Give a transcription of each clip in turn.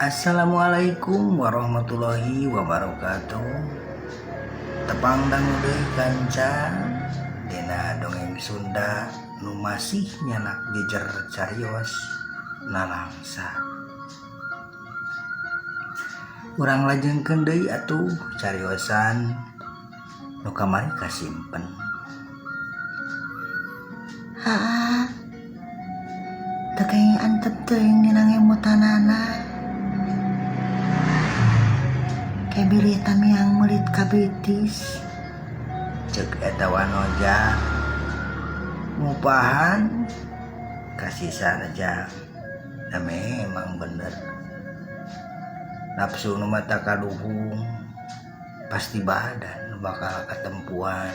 Assalamualaikum warahmatullahi wabarakatuh. Tepang dangu deui kanca dina dongeng Sunda nu masih nyanak jejer carios nalangsa. Urang lajengkeun deui atuh cariosan nu kamari kasimpen. Haa, teu kenging antep teuing dina ngemutanana. Ke bilih tamiang meulit ka bitis. Ceuk eta wanoja ngupahan ka si Sarjang. Da memang bener. Nafsu nu mata kaduhung pasti badan nu bakal katempuan.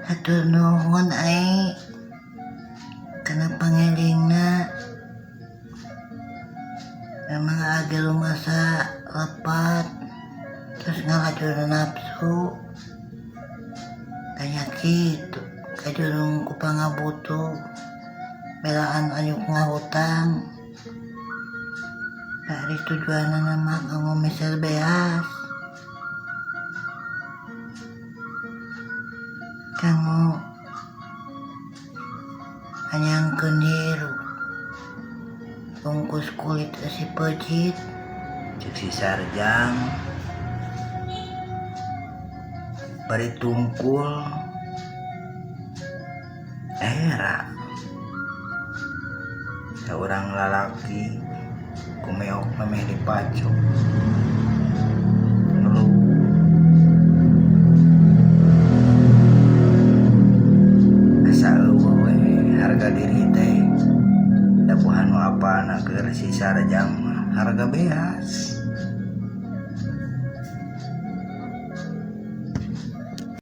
Hatur nuhun ai kana pangelingna. Memang age rumasa lepat terus ngalajur nafsu. Tanya kitu kajurung ku pangabutuh belaan anyuk ngahutang. Dari tujuanana mah kanggo meser beas. Kanggo anyangkeun hirup. Bungkus kulit eusi peucit. Ceuk si Sarjang bari tungkul era saurang lalaki kumeok memeh dipacok ngeluh asa eueuh we harga diri teh da buhan nu apalna keur si Sarjang mah harga beas.